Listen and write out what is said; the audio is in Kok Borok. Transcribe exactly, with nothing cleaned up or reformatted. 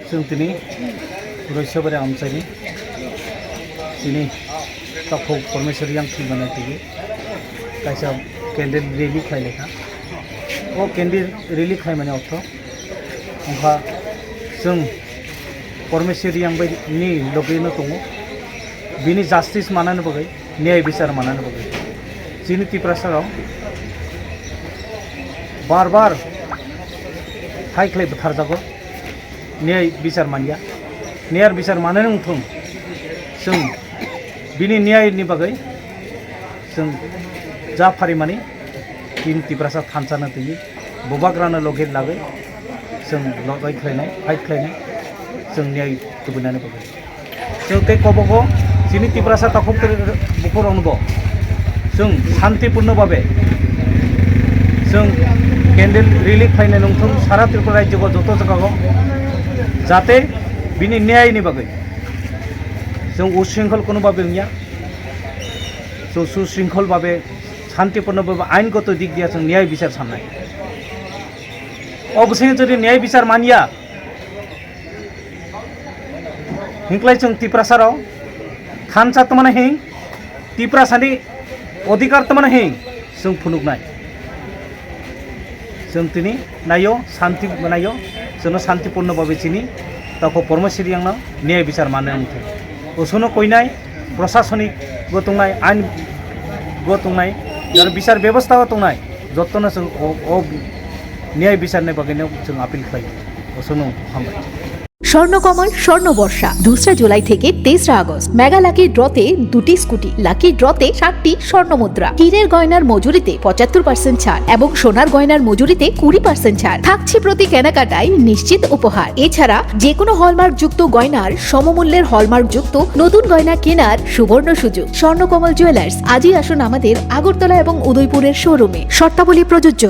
Chwng tini Roisabari Amchaini chini takhuk Parmeshwar yang thwi mane twi kaisa candle rally khlai laikha. O candle rally khlai mani ortho wngkha chwng Parmeshwar yang bai ni logi no tongo, bini justice manani bagwi, niyai bichar manani bagwi. Chini Tiprasa rok bar bar hai khlai bwtharjago. Niyai bichar manya, niyar bichar manani wngthung, chwng bini niyai ni bagwi chwng ja pharimani tin Tiprasa thansa no twi bubagrano logi lagwi chwng lobai khlainai, fight khlainai, chwng niyai tubunani bagwi. Chwng tei kobogo chini Tiprasa takhuk bukhurokno bo chwng santipurno babe chwng candle rally khlainai nungthung sara Tripura rajyo joto jagao, jate bini niyai ni bagwi chwng usrinkhol kuno babe wngya, chwng susrinkhol babe santipurno babe aingoto dik dia chwng niyai bichar sannai. O bwswngni jodi niyai bichar manya, hinklai chwng Tiprasa rok thansa tongmani hing, Tiprasani odhikar tongmani hing chwng phunuknai. Chwng tini naio, santi naio, chwngno santipurno babe chini takhuk Parmeshwar yangno niyai bichar manna wngthung. Usuno koinai, prosasonik go tongnai, ain go tongnai, jaro bichar bebostha go tongnai, jottono chwng o, o niyai bicharni bagwino chwng appeal khlai. Usuno hambai. Swarnakamal স্বর্ণবর্ষা, দোসরা জুলাই থেকে তেসরা August. Mega lucky ড্রতে দুটি scooty, lucky ড্রতে সাতটি স্বর্ণ মুদ্রা, হীরের গয়নার মজুরিতে পঁচাত্তর পার্সেন্ট ছাড় এবং সোনার গয়নার মজুরিতে কুড়ি পার্সেন্ট ছাড় থাকছে। প্রতি কেনাকাটায় নিশ্চিত উপহার। এছাড়া যে কোনো হলমার্কযুক্ত গয়নার সমমূল্যের হলমার্কযুক্ত নতুন গয়না কেনার সুবর্ণ সুযোগ। স্বর্ণকমল জুয়েলার্স, আজই আসুন আমাদের আগরতলা এবং উদয়পুরের শোরুমে। শর্তাবলী প্রযোজ্য।